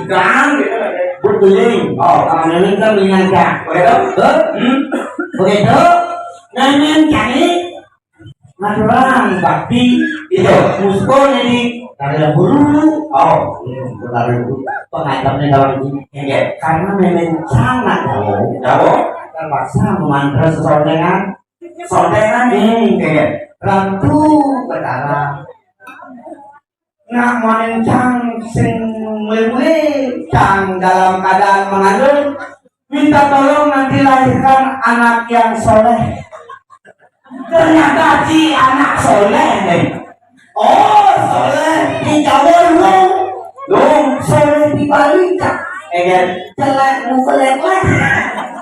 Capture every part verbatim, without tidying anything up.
Gang gitu. Betuling. Oh, sama nenek kan beli nangka. Begitu? Betul? Hmm? Begitu? Nenek cari natural bakti itu musko jadi karya guru. Oh, iya, karya guru. Pengajarnya dalam ini. Iya. Karena nenek sangat jauh. Jauh. Terpaksa memantra sesordengan. Sordengan nih. Iya. Ratu Betara. Nak manen cang sing mulai-mulai, cang dalam keadaan mengandung, minta tolong nanti lahirkan anak yang soleh. Ternyata si anak soleh nih. Oh, soleh di Jawa lu. Lu soleh di Bali, cak. Eh, kan? Jelek, muka jelek.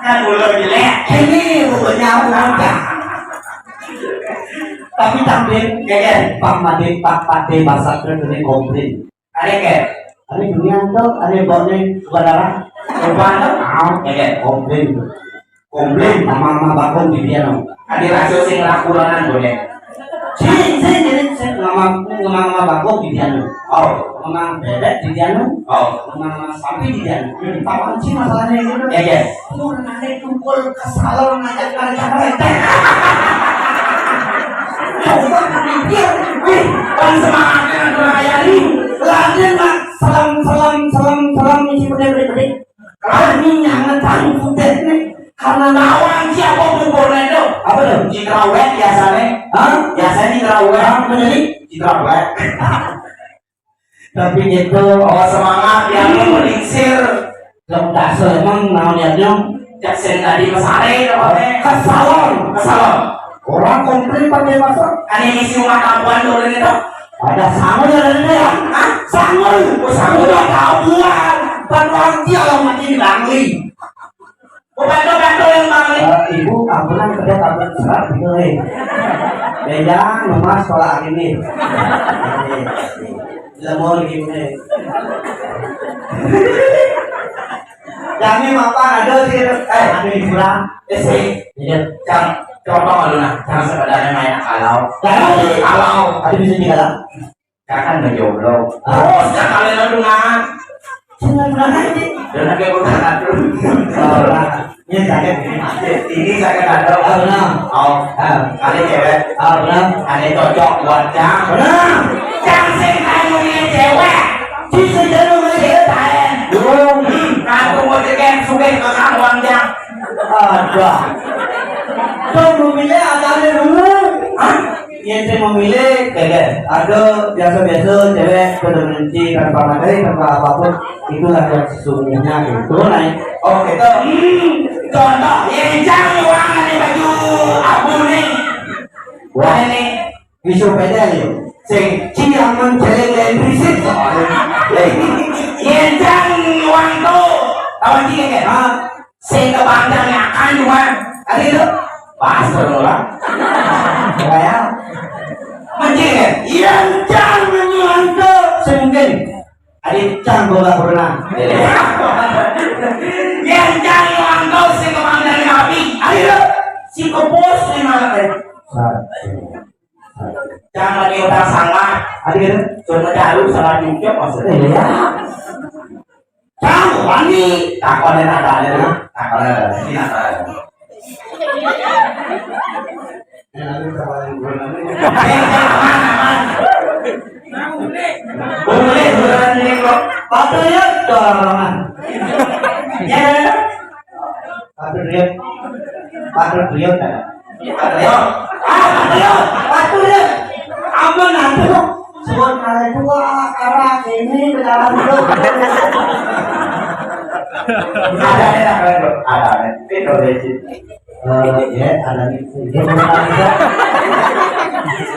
Kan mulut jelek. Ini rupanya apa? Tapi tampil, kayak Pak Made, Pak Pade, bahasa Inggris ini komplain. Ada kayak, ada dunia tuh, ada baunya, bukan darah. Bukan, ah, kayak komplain. Komplain sama sama bakong di dia, no. Ada rasio sing rakurangan, boleh. Sing, sing, jadi sing sama, sama, sama bakong di dia, no. Oh. Sama bebek di dia, no. Oh. Sama, sama sapi di dia, no. Hmm. Apa sih masalahnya gitu? Ya, ya. Purnane tukul ke salon ngajak mereka-mereka. Coba pikir, wih, kan semangatnya kan kurang ajar nih. Latihan lah, selam, selam, selam, selam, isi putih, putih, putih. Kami nyanget tahu putih nih. Karena lawan siapa buburnya itu? Apa tuh? Citra wet biasanya. Hah? Biasanya citra wet. Apa jadi? Citra wet. Tapi gitu. Oh, semangat ya, lu melingsir. Dong dasar emang naon ya, Nyong? Cek sing tadi mesare, apa teh? Ke salon. Ke salon. Orang komplain pakai masker. Kan yang isi rumah kampungan turun itu. Ada sangul ya, ada ya? Hah? Sangul. Oh, sangul. Udah tabuan. Pan orang dia orang mati di Bangli. Bantu, bantu yang Bangli. Eh, ibu, ambunan kerja tablet serat gitu, eh. Bejang, nomor sekolah ini. Lemur gini. Kami apa ada sih, eh, ada di pulang. Eh, sih. Iya. Cang, coba malu nah, cang sebenarnya main kalau. Kalau. Kalau. Ada bisa juga lah. Kakak nggak jomblo. Ah. Oh, sejak kalian aduh nah. Jangan pernah nanti. Dan lagi aku tak aduh. Oh, nah. Ini sakit. Ini sakit ada. Oh, nah. Oh, ah, kali cewek. Oh, nah. Ada cocok buat cang. Benar. Cang sing kamu ini cewek. Bisa jadi ini cewek. Belum. Hmm, aku mau cek yang suka ke kamu, Cang. Ada. Tuh, mobilnya ada dulu. Hah? Yang saya memilih, ada biasa-biasa cewek pada menci tanpa materi, tanpa apapun, itulah yang sesungguhnya gitu. Naik. Oh, gitu. Hmm, contoh, yang Cang orang ada baju abu nih. Wah. Ada nih. Bisa beda ya. Sing ciaman jelek dan berisik. Yang Cang orang tuh, kawan dia kan? Hah? Sing kebanggaan akan cuma tadi itu pas orang. Kayak mungkin ya, iya, Cang menyuanto. Sing mungkin ada Cang bola pernah. Yang Cang menyuanto sing kebanggaan api. Ayo, si kebos di mana teh? Cang lagi orang salah. Ada gitu? Cuma jarum salah juga maksudnya. Iya. Kamu wani, takonin ada ada, takonin ada, ini ada ada. Boleh, boleh, ini kok. Patriot dorongan. Ya, ya, ya. Patriot. Patriot, ya. Ayo, ah, ayo, atur ya. Aman, atur. Sebut kali dua, karena ini berjalan dulu. Ada, ada, ada, ada, ada. Itu legit. Eh, ya, ada nih. Dia mau balik, ya.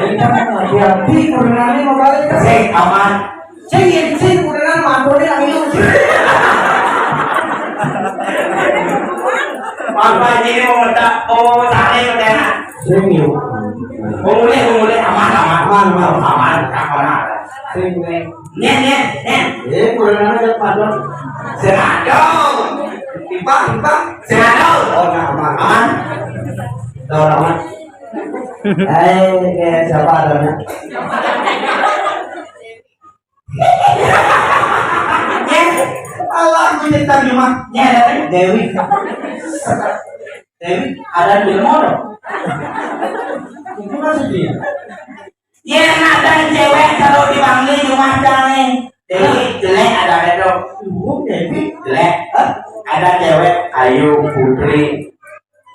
Ini kan hati-hati, kurang mau balik. Sing, aman. Sing, sing, kurang mampu nih, lagi lu. Apa ini mau minta, oh, sana ya, udah. Sing, yuk. Mau mulai, mau mulai, aman, aman. Aman, aman. Aman, aman. Sing, nih. Nih, nih, nih. Eh, kurang aja, Pak Don. Senado. Ipang, Ipang. Senado. Oh, nah, aman. Aman. Tuh, aman. Eh, kayak siapa adanya? Ya, Kita di rumah. Ya, ada Dewi. Dewi, ada di rumah. Itu maksudnya. Yén ada cewek kalau dipanggil rumah cangé. Dewi jelek ada itu. Ibu Dewi jelek. Hah? Ada cewek ayu putri.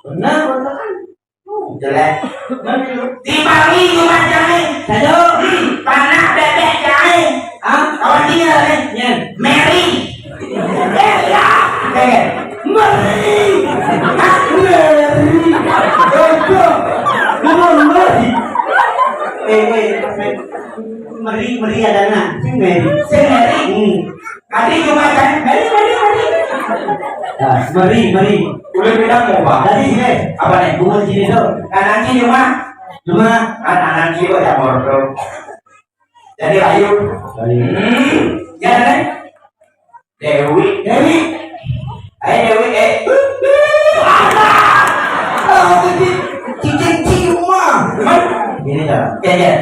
Benar, benar kan? Jelek. Dipanggil rumah cangé. Saja. Hmm, panak bebek cangé. Hah? Kawan dia nih. Yén. Mary. Eh, ya. Eh, Mary. Hah? Mary. Jodoh. Bukan Mary. Eh, eh, Mary, Mary ada nak. Si Mary. Si Mary. Hmm. Mari, cuma kan? Mari, mari, mari. Nah, mari, mari. Boleh bilang mau apa? Tadi, eh. Apa nih? Bunga sini tuh. Kanan sini, cuma. Cuma. Kan anak jiwa ya, mordo. Jadi, ayo. Ayo. Hmm. Ya, kan? Dewi. Dewi. Ayo, Dewi, eh. Apa? Oh, cincin, cincin cium, mah. Ini dah. Ya, ya.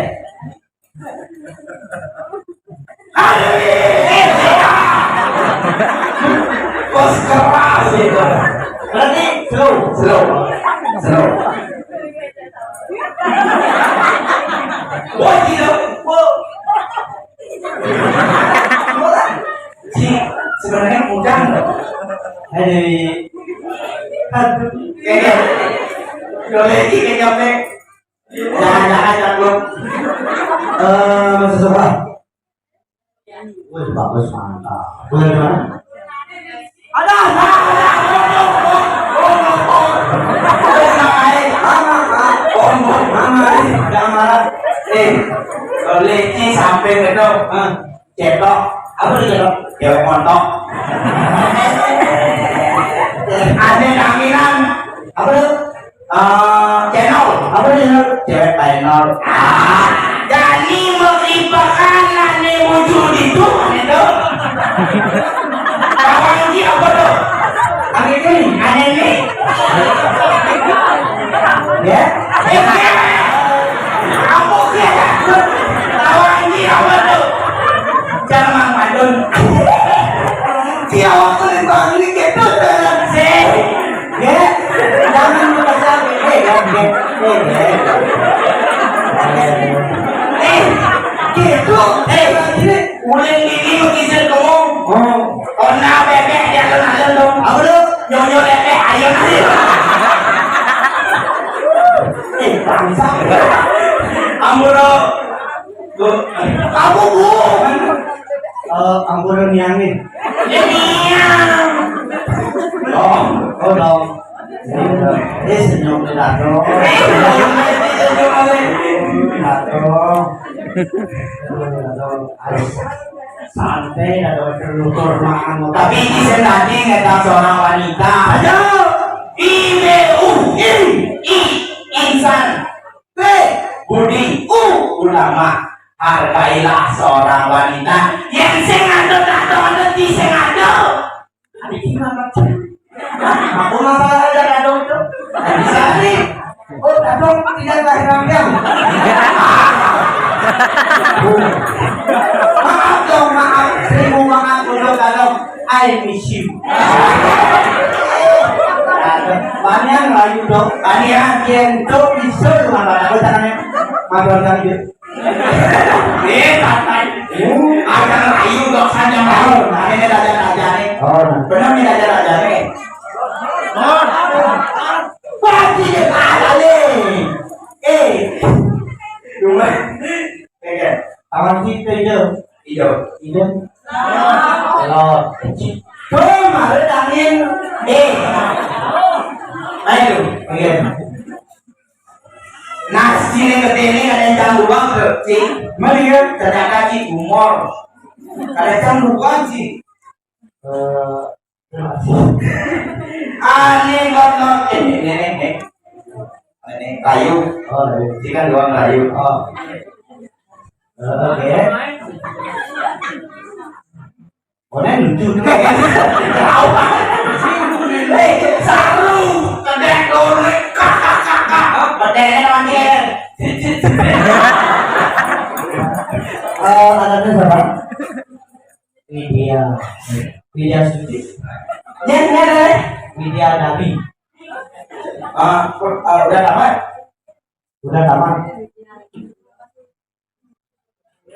Bos keras itu. Berarti slow, slow, slow. Wah, gila. Wah. Si, sebenarnya bukan. Aduh. Aduh. Kayaknya. Boleh sih, kayaknya. Jangan-jangan yang belum. Eh, masuk sekolah. Wih, bagus, mantap. Boleh, gimana? Ada, ada, ada, ada, ada, ada, ada, ada. Mama, eh, jangan marah. Eh, kalau Leci sampai ke dong, hah? Cetok. Apa tuh cetok? Cewek montok. Ada jaminan. Apa tuh? Eh, channel. Apa tuh channel? Cewek panel. Ah, Dani mengribakan nane wujud itu, itu. Kawan ini apa tuh? Aneh ini. Aneh ini. Ya? Eh, ya. Apa sih? Kawan ini apa tuh? Jangan Madun. Dia waktu di bangli gitu, sih. Ya, jangan lupa sampai. Eh, ya, ya. Eh, ya. Eh, gitu. Eh, ini uling ini mau izin kamu. Oh. Ona bebek di alun-alun dong. Apa tuh? Nyonyo bebek, ayo, ayo. Eh, bangsa. Ampun, Bu. Kamu, Bu. Eh, ampun, Niang nih. Ya, Niang. Oh, oh, dong. Eh, senyum nih, Dato. Dato. Dato. Harus santai, Dato. Terlutur, makan. Tapi ini saya tadi ngetah seorang wanita. Ayo. I B U I. I, insan. B, budi. U, ulama. Hargailah seorang wanita. Yang sing ado, tak ado, ado, di sing ado. Adik ini apa? Aku masalah aja kadang itu. Bisa nih. Oh, kadang tidak lahir yang. Maaf dong, maaf. Seribu maaf, udah kadang. I miss you. Banyak layu dong. Banyak yang tuh bisa lu makan apa caranya? Makan lagi. Eh, santai. Ada layu dong saja mau. Nah, ini ada aja nih. Oh, nah. Benar nih ada aja nih. Oh. Pasti ada nih. Eh. Dua. Oke. Awan kita itu. Iya. Iya. Telur. Tuh, malu angin. Eh. Ayo, iya. Nah, sini ke sini ada yang cangguang tuh, Cing. Mari ya. Ternyata Cing umur. Ada cangguang, Cing. Eh, Aneh banget. Eh, ini, ini, ini. Ini, kayu. Oh, kayu. Ini kan doang kayu. Oh. Eh, oke. Oh, ini lucu. Eh, saru. Kedek, dorek. Kedek, dorek. Eh, anaknya siapa? Ini dia. Widya Suci. Ya, ya, ya. Widya Nabi. Ah, per- ah, udah tamat? Udah tamat.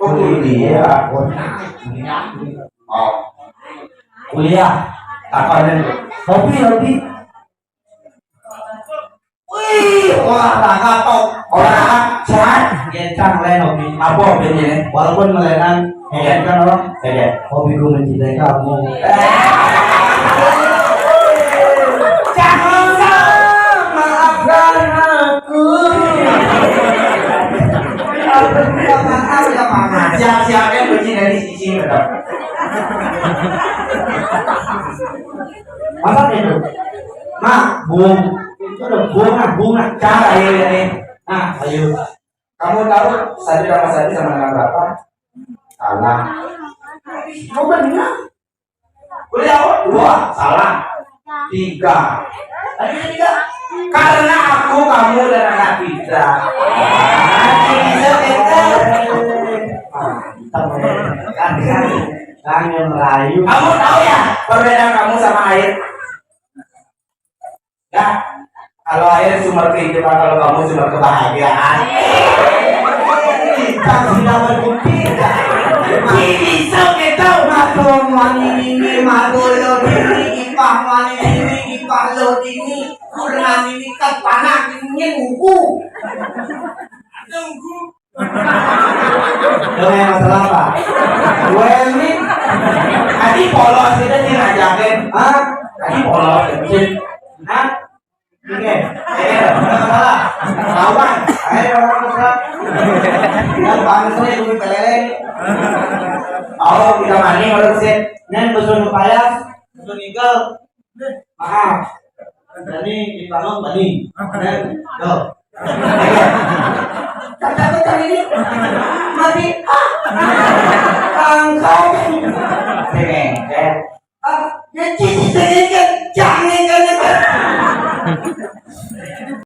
Oh, kuliah. Oh, kuliah. Oh. Kuliah. Apa nih? Hobi, hobi. Wih, olahraga, tok. Olahraga sehat. Gencang lain hobi. Apa hobinya? Walaupun melenan, gencang orang. Hobiku mencintai kamu. Jangan maafkan aku. Siap-siap yang benci dari sisi, betul. Masa itu? Nah, bung. Itu udah bunga, bunga. Cara ayo ya nih. Nah, ayo. Kamu tahu satu tambah satu sama dengan berapa? Salah. Mau benar? Boleh jawab? Dua. Salah. Tiga. Tadi tiga. Karena aku, kamu, dan anak kita. Nanti bisa kita. Mantap, ya. Kan, kan. Kan yang merayu. Kamu tahu ya perbedaan kamu sama air? Ya, kalau air sumber kehidupan, kalau kamu sumber kebahagiaan. Kita sudah berbukti. Ini bisa kita. Maklum wangi ini, maklum ini, ipah wangi ini, ipah lo ini, kurang ini, kepala dingin, uku. Tunggu. Dengan masalah apa? Gue ini tadi polos kita sih ngajakin. Hah? Tadi polos, sih. Hah? Oke. Oke, masalah. Lawan. Ayo, orang masalah. Yang bangsa itu peleleng. Oh, kita mani menurut sih. Neng besun payas, besun igal. Maaf. Jadi dibangun bani. Dan go. Kata-kata ini mati. Ah. Angkat. Sini, ya. Ah, ya, cici, cici, jangan